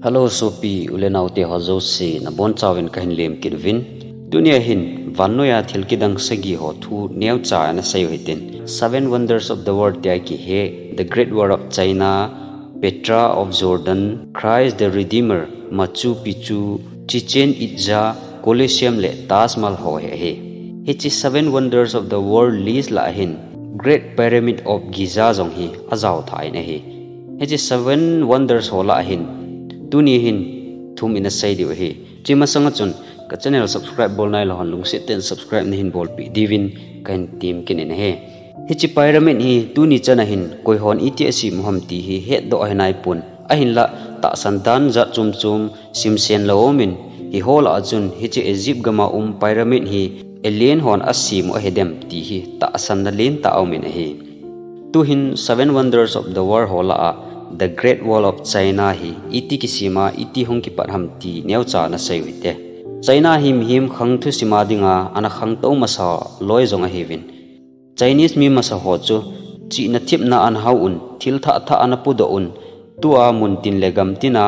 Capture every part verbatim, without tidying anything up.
Hello, sopi u le nao te ho jouse, nabonchauvin kahin lemkit uvin. Tunia hin, vannoiya thil kidang sagi ho thu neocha ana seiyu hitin. Seven Wonders of the World tia kihe, The Great Wall of China, Petra of Jordan, Christ the Redeemer, Machu Picchu, Chichen Itza, Colosseum le Taj Mahal ho hi ahi. Hiche Seven Wonders of the World list lah ahin, Great Pyramid of Giza jong hi ajao tha in ahi. Hiche Seven Wonders ho lah ahin, tuni hin thum ina sei diu ahi. Hiche masanga chun ka channel subscribe bol nailou hon lungset tah in subscribe nahin bolpeh diuvin kahin temkit in ahi. Hiche pyramid hi tuni chana hin koihon iti asem u ham ti hi hetdoh ahi naipon. Ahinlah tahsan dan jat chom chom simsen lou aumin, hiho lah a chun hiche Egypt gama um pyramid hi alien hon asem u ahidem ti hi tahsanna lentah aumin ahi. Tuhin Seven Wonders of the World ho lah a The Great Wall of China hi iti kisem a, iti hung kipat ham ti neocha ana seiyu hite. China hi mihem khang thusim a dinga ana khangtou masa loi jong ahiuvin. Chinese mi masa ho chu chihna thepna ana hao un, thil thah thah ana pudoh un, tua muntin le gamtin a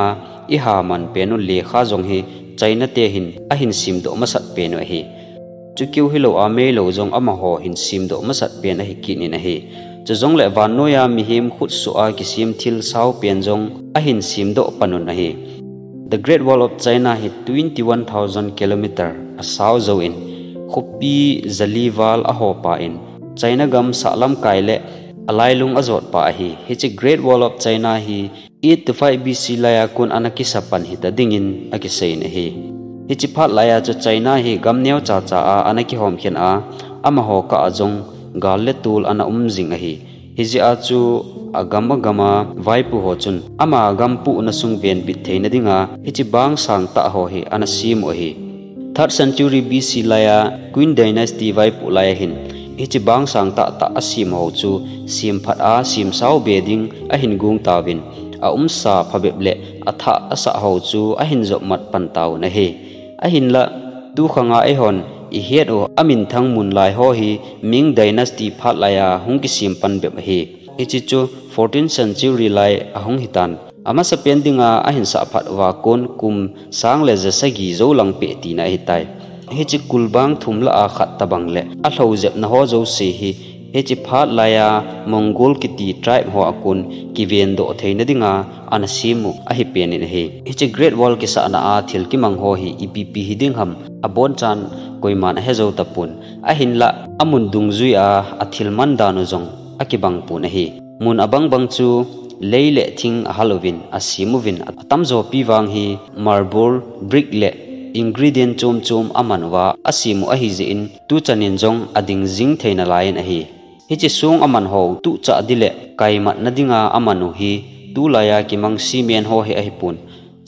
iha man pen u lekha jong hi China te hin ahin semdoh masat pen u ahi. Chukeu hilou a meilou jong amaho hin semdoh masat pen ahi kit in ahi. Chujongle vannoiya mihem khutsoh a kisem thil sao pen jong ahin semdoh pan un ahi. The Great Wall of China hi twenty-one thousand kilometer asao jouvin, khopi jali val ahopa in, China gam sahlam kai le alailung ajotpa ahi. Hiche Great Wall of China hi eight to five B C laiya kon ana kisa pan hita dingin akiseiyin ahi. Hiche phat laiya chu China hi gam neocha cha a ana kihomkhen a, amaho kah a jong gal le tol ana um jing ahi. Hijeh a chu agam agam a vaipo ho chun ama gam pohna sung venbit theina dinga hiche bang sangtah ho hi ana sem u ahi. Third century B C laiya Qin Dynasty vaipo laiya hin hiche bang sangtah tah asem ho chu semphat a semsao be ding ahin gong tauvin, aumsa phabep le athah asah ho chu ahin jopmat pan tauvin ahi. Ahinlah tukhanga eihon ihet u aminthang mun lai ho hi Ming Dynasty phat laiya hung kisem pan bep ahi. Hiche chu fourteenth century lai ahung hitan. Amasapen dinga ahin sahphat uva kon kum sang le jasagi jou lang peh tina ahitai. Hiche kulbang thum lah a khat tobang le alhou jepna ho jouse hi hiche phat laiya Mongol kiti tribe ho a kon kivendoh theina dinga ana sem u ahi pen in ahi. Hiche Great Wall kisahna a thil kimang ho hi ipi ipi hiding ham abonchan koiman ahejou tapon. Ahinlah amun dungjui a athil man dan u jong akibang pon ahi. Mun abang bang chu lei le thing ahal uvin, asem uvin, atamjopi vang hi marble, brick le ingredient chom chom aman uva asem u ahijeh in tuchan in jong ading jing thei nalai in ahi. Hiche song aman ho tuchah di le kaimatna dinga aman u hi tulaiya kimang cement ho hi ahipon,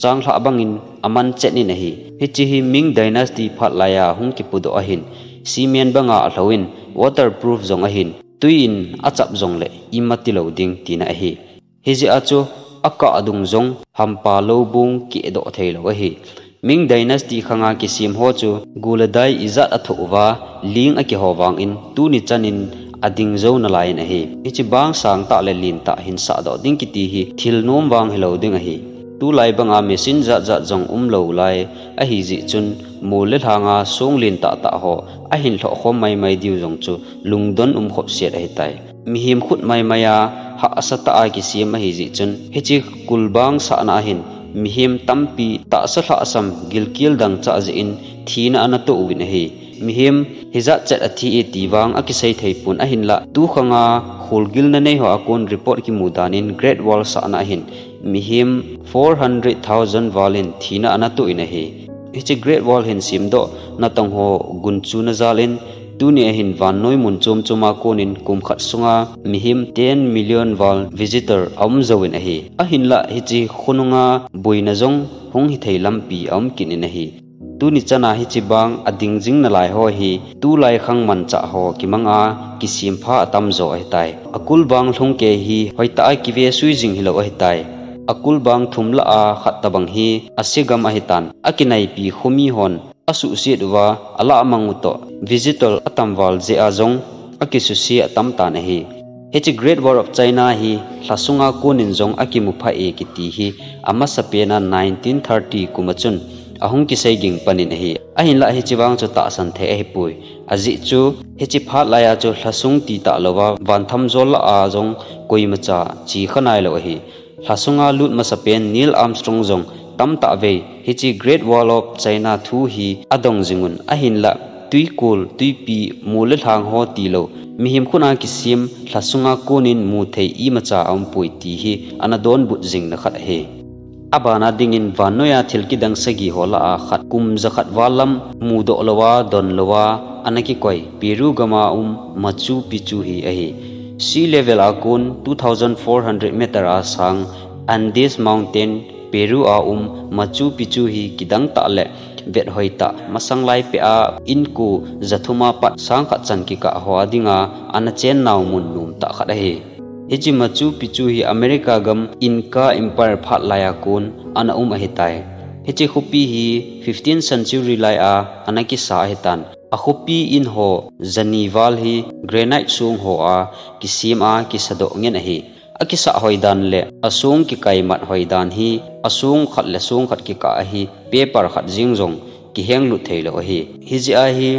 changlhah bangin aman chet in ahi. Hiche hi Ming Dynasty phat laiya hung kipudoh ahin, cement banga alhou in, waterproof jong ahin, tui in achap jongle ima tilou ding tina ahi. Hijeh a chu akah dung jong hampa loubung kehdoh theilou ahi. Ming Dynasty khanga kisem ho chu gu le dai ijat athoh uva ling akiho vangin tuni chan in ading jou nalai in ahi. Hiche bang sangtah le lentah hin sahdoh ding kiti hi thil nom vang hilou ding ahi. Tulai banga machine jat jat jong umlou lai ahijeh chun mol le lhanga song lentah tah ho ahin lhoh khom mai mai diu jong chu lungdon um khopset ahitai. Mihem khut mai mai a hahsa tah a kisem ahijeh chun hiche kulbang sahna ahin mihem tampi tahsa lhahsam gilkel dangchah jeh in thina ana toh uvin ahi. Mihem hijat chet athi e ti vang akisei thei pon ahinlah tukhanga kholgilna nei ho a kon report kimu dan in Great Wall sahna ahin mihem four hundred thousand val in thina ana toh in ahi. Hiche Great Wall hin semdoh natong ho gunchuna jal in tuni ahin vannoi mun chom chom a kon in kum khat sunga mihem ten million val visitor aum jouvin ahi. Ahinlah hiche khonunga boina jong hung hithei lampi aum kit in ahi. Tuni chana hiche bang ading jing nalai ho hi tulai khang manchah ho kimanga kisem pha atamjo ahitai. Akulbang lhungkei hi hoitah a kive sui jing hilou ahitai. Akulbang thum lah a khat tobang hi Asia gam ahitan. Akinaipi khomi hon asuhset uva alahmang u toh visitor atam val jeh a jong akisuse atam tan ahi. Hiche Great Wall of China hi lhasunga konin jong akimu pha e kiti hi amasapen a nineteen thirty kum a chun ahung kisei ging panin ahi. Ahinlah hiche vang chu tahsan thei ahipoi. Ajeh chu hiche phat laiya chu lhasung titah louva vanthamjol lah a jong koimacha che kha nailou ahi. Lhasunga lut masapen Neil Armstrong jong tamtah vei hiche Great Wall of China thu hi adong jingun, ahinlah tuikol, tuipi, mol le lhang ho tilou mihem khutna kisem lhasunga konin muthei imacha aumpoi ti hi ana donbut jingna khat ahi. Abana dingin vannoiya thil kidang sagi ho lah a khat kum jakhat val lam mudoh louva, don louva ana kikoi Peru gama um Machu Picchu hi ahi. Sea level a kon two thousand four hundred meter a sang Andes Mountain Peru a um Machu Picchu hi kidang tah le vethoi tah, masang lai peh a inko jathum a pat sang khat chan kikah ho a dinga ana chennau mun nom tah khat ahi. Hiche Machu Picchu hi America gam Inca Empire phat laiya kon ana um ahitai. Hiche khopi hi fifteenth century laiya ana kisa ahitan. Akhopi in ho jani val hi granite song hoa kisem a kisadoh ngen ahi. Akisah hoidan le asong kikaimat hoidan hi asong khat le song khat kikah ahi, paper khat jeng jong kihenglut theilou ahi. Hijeh a hi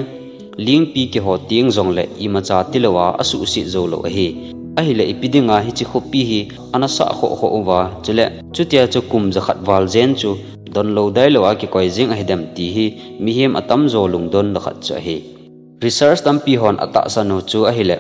lingpi kiho teng jongle imacha tilouva asuhset joulou ahi. Ahile ipi dinga hiche khopi hi ana sah khoh khoh uva, chule chutia chu kum jakhat val jen chu donlou dailou a kikoi jeng ahidem ti hi mihem atamjo lungdonna khat chu ahi. Research tampi hon atahsan u chu ahile,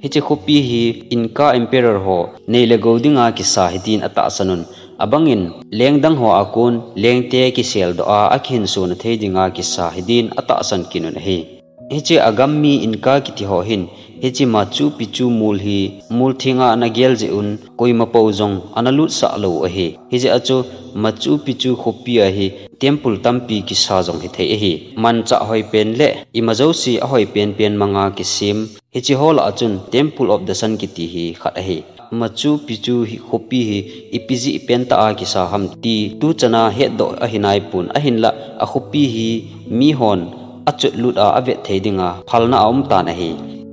hiche khopi hi Inca Emperor ho nei le gou dinga kisa hitin atahsan un, abangin lengdang ho a kon lengte kiseldoh a akihinsona thei dinga kisa hitin atahsan kit un ahi. Hiche agam mi Inca kiti ho hin hiche Machu Picchu mol hi molthenga ana gel jeh un koima pou jong ana lutsah lou u ahi. Hijeh a chu Machu Picchu khopi a hi temple tampi kisa jong hithei ahi. Manchah hoipen le ima jouse ahoipen pen manga kisem hiche ho lah a chun Temple of the Sun kiti hi khat ahi. Machu Picchu hi khopi hi ipi jeh pentah a kisa ham ti tuchana hetdoh ahinaipon, ahinlah akhopi hi mihon achotlut a avet thei dinga phalna aumtan ahi.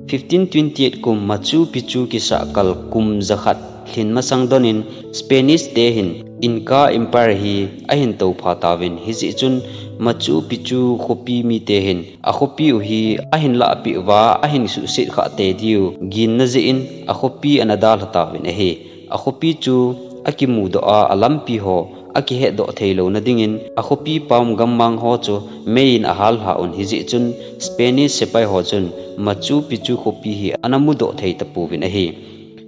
Fifteen twenty-eight kum Machu Picchu kisah kal kum jakhat lhin masang donin Spanish te hin Inca Empire hi ahin toupha tauvin, hijeh chun Machu Picchu khopi mite hin akhopi u hi ahin lahpeh uva ahin suhset khah tei diu ginna jeh in akhopi ana dalha tauvin ahi. Akhopi chu akimudoh a, alampi ho akihetdoh theilouna dingin akhopi pam gammang ho chu meiyin ahalha un, hijeh chun Spanish sepai ho chun Machu Picchu khopi hi ana mudoh thei tapouvin ahi.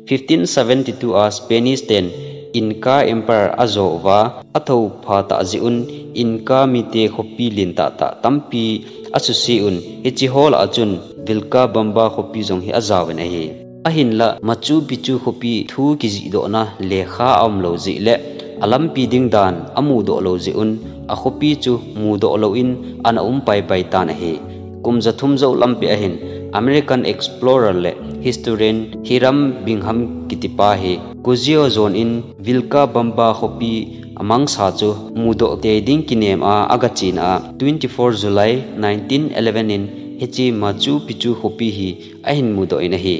Fifteen seventy-two a Spanish ten Inca Empire ajo uva, athoupha tah jeh un Inca mite khopi lentah tah tampi asuse un, hiche ho lah a chun Vilcabamba khopi jong hi ajaovin ahi. Ahinlah Machu Picchu khopi thu kijihdohna lekha aumlou jeh le alampi ding dan amudoh lou jeh un akhopi chu mudoh louvin ana um paipai tan ahi. Kum jathum jou lampi ahin American explorer le historian Hiram Bingham kitipa hi Cuzco jon in Vilcabamba khopi amangsa chu mudoh tei ding kinem a agachena a twenty-four July nineteen eleven in hiche Machu Picchu khopi hi ahin mudoh in ahi.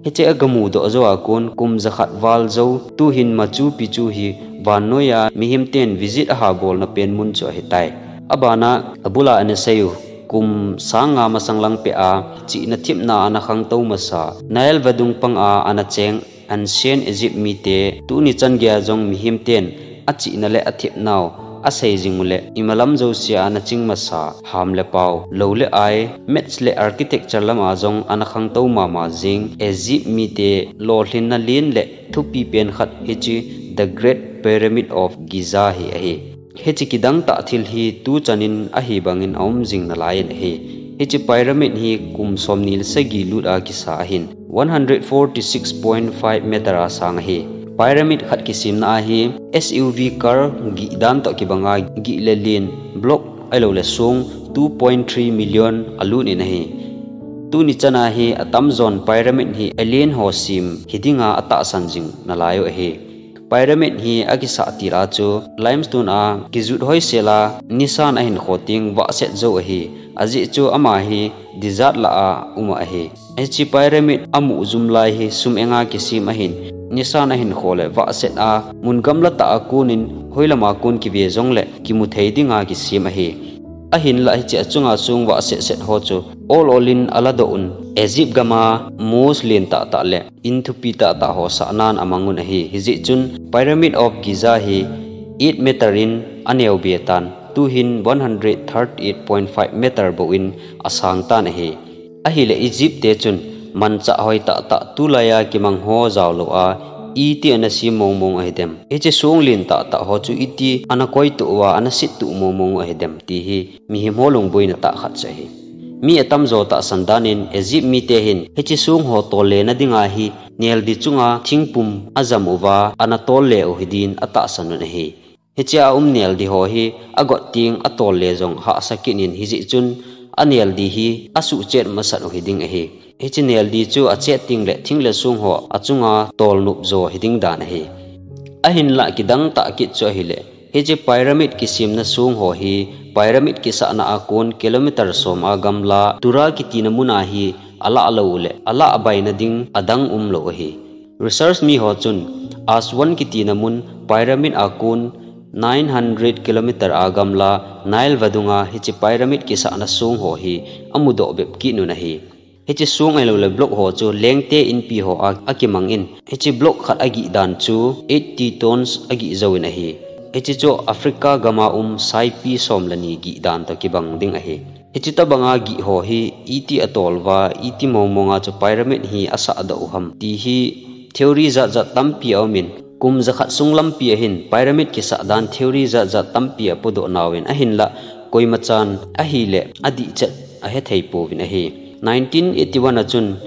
Hiche agamudoh jou a kon kum jakhat val jou tuhin Machu Picchu hi vannoiya mihemten visit ahabolna pen mun chu ahitai. Abana abula ana seiyu kum sang nga masang lang peh a chihna thepna ana khangtou masa Nile vadung panga ana cheng Ancient Egypt mite tuni chan geiya jong mihemten achihna le athepnau asei jing uleh imalam jousea ana ching masa ham le pao, lou le ai, maths le architecture lama jong ana khangtou mama jing Egypt mite lolhinna len le thupi pen khat hiche The Great Pyramid of Giza hi ahi. Hiche kidang tah thil hi tuchan in ahi bangin aum jing nalaiyin ahi. Hiche pyramid hi kum somni le sagi lut a kisa ahin, one hundred forty-six point five meter a sang ahi. Pyramid khat kisemna ahi, S U V car gih dan toh kibanga gih le len, block ahilou le song two point three million alut in ahi. Tuni chana hi atamjon pyramid hi alien ho sem hidinga atahsan jing nalaiyu ahi. Pyramid hi akisah til a chu limestone a kijut hoisel a nisan ahin kho teng vahset jou ahi. Ajeh chu ama hi desert lah a um ahi. Hiche pyramid amu jum lai hi sum enga kisem ahin, nisan ahin kho le vahset a mun gamla tah a kon in hoilama kon kive jongle kimu thei dinga kisem ahi. Ahinlah hiche achunga song vahset set ho chu ol ol in aladoh un, Egypt gama mosque len tah tah le in thupi tah tah ho sahnan amang un ahi. Hijeh chun Pyramid of Giza hi eight meter in aneo be tan, tuhin one hundred thirty eight point five meter bou in asang tan ahi. Ahile Egypt te chun manchah hoi tah tah tulai a kimang ho jao lou a, iti ana sem mong mong ahidem? Hiche song len tah tah ho chu iti ana koi tuh uva ana sit tuh mong mong ahidem ti hi mihem ho lungboina tah khat chu ahi. Mi atamjo tahsan dan in Egypt mite hin hiche song ho tol lena dinga hi neldi chunga thingpum ajam uva ana tol le u hidin atahsan un ahi. Hiche a um neldi ho hi agot teng atol le jong hahsa kit in, hijeh chun aneldi hi asuhchet masat u hiding ahi. Hiche neldi chu achet teng le thing le song ho achunga tol nop jo hiding dan ahi. Ahinlah kidang tah kit chu ahile, hiche pyramid kisemna song ho hi pyramid kisahna a kon kilometer som a gamla Tura kitina mun a hi alah lou le alah baina ding adang umlou ahi. Research mi ho chun Aswan kitina mun pyramid a kon nine hundred kilometer a gamla Nile vadunga hiche pyramid kisahna song ho hi amudoh bep kit un ahi. Hiche song ahilou le block ho chu lengte inpi ho a akimang in, hiche block khat agih dan chu eighty tons agih jouvin ahi. Hiche chu Africa gama um saipi som le ni gih dan toh kibang ding ahi. Hiche tobanga gih ho hi iti atol uva, iti mong monga chu pyramid hi asahdoh u ham ti hi theory jat jat tampi aum in, kum jakhat sung lampi ahin pyramid kisah dan theory jat jat tampi apodoh nauvin, ahinlah koimachan ahile adihchet ahethei pouvin ahi. Nineteen eighty-one a chun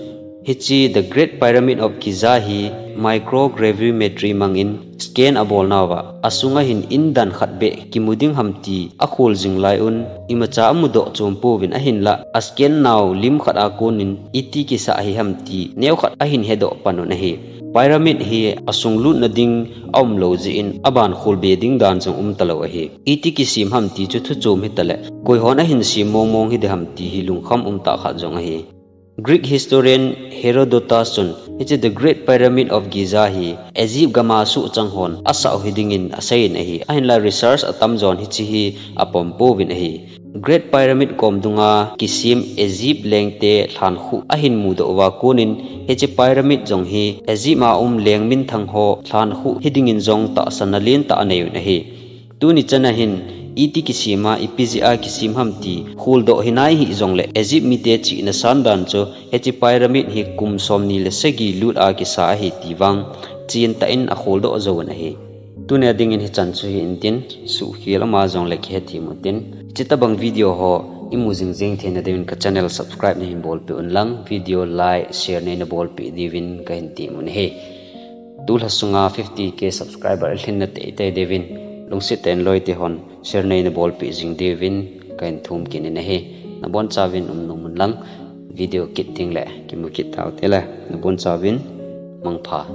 hiche The Great Pyramid of Giza hi microgravimetry mang in scan abol nauva, asunga hin indan khat beh kimu ding ham ti akhol jing lai un, imacha amudoh chom pouvin, ahinlah ascan nau lim khat a kon in iti kisah ahi ham ti neokhat ahin hedoh pan un ahi. Pyramid hi asung lutna ding aumlou jeh in aban khol be ding dan jong um talou ahi. Iti kisem ham ti chu thu chom hitale, koihon ahin sem mong mong hidem ham ti hi lungkham um tah khat jong ahi. Greek historian Herodotus chun hiche The Great Pyramid of Giza hi Egypt gama sohchang hon asah u hiding in asei in ahi. Ahinlah research atamjon hiche hi apom pouvin ahi. Great Pyramid kom dunga kisem Egypt lengte lhankhuh ahin mudoh uva kon in, hiche pyramid jong hi Egypt a um leng minthang ho lhankhuh hiding in jong tahsanna lentah anei un ahi. Tuni chana hin iti kisem a, ipi jeh a kisem ham ti kholdoh hinai hih jongle Egypt mite chihna san dan chu hiche pyramid hi kum somni le sagi lut a kisa ahi ti vang chentah in akholdoh jouvin ahi. Tunia dingin hichan chu hi intin, suhkhel ama jongle kihethem utin. Hiche tobang video ho imu jing jeng theina diuvin ka channel subscribe neihin bolpeh un lang, video like, share neina bolpeh diuvin kahin tem u ahi. Tulha sunga fifty K subscriber alhinna teitei diuvin, lungset tah in loite hon share neina bolpeh jing diuvin kahin thum kit in ahi. Nabonchauvin um nom un lang, video kit tengle kimu kit taute le, nabonchauvin mangpha.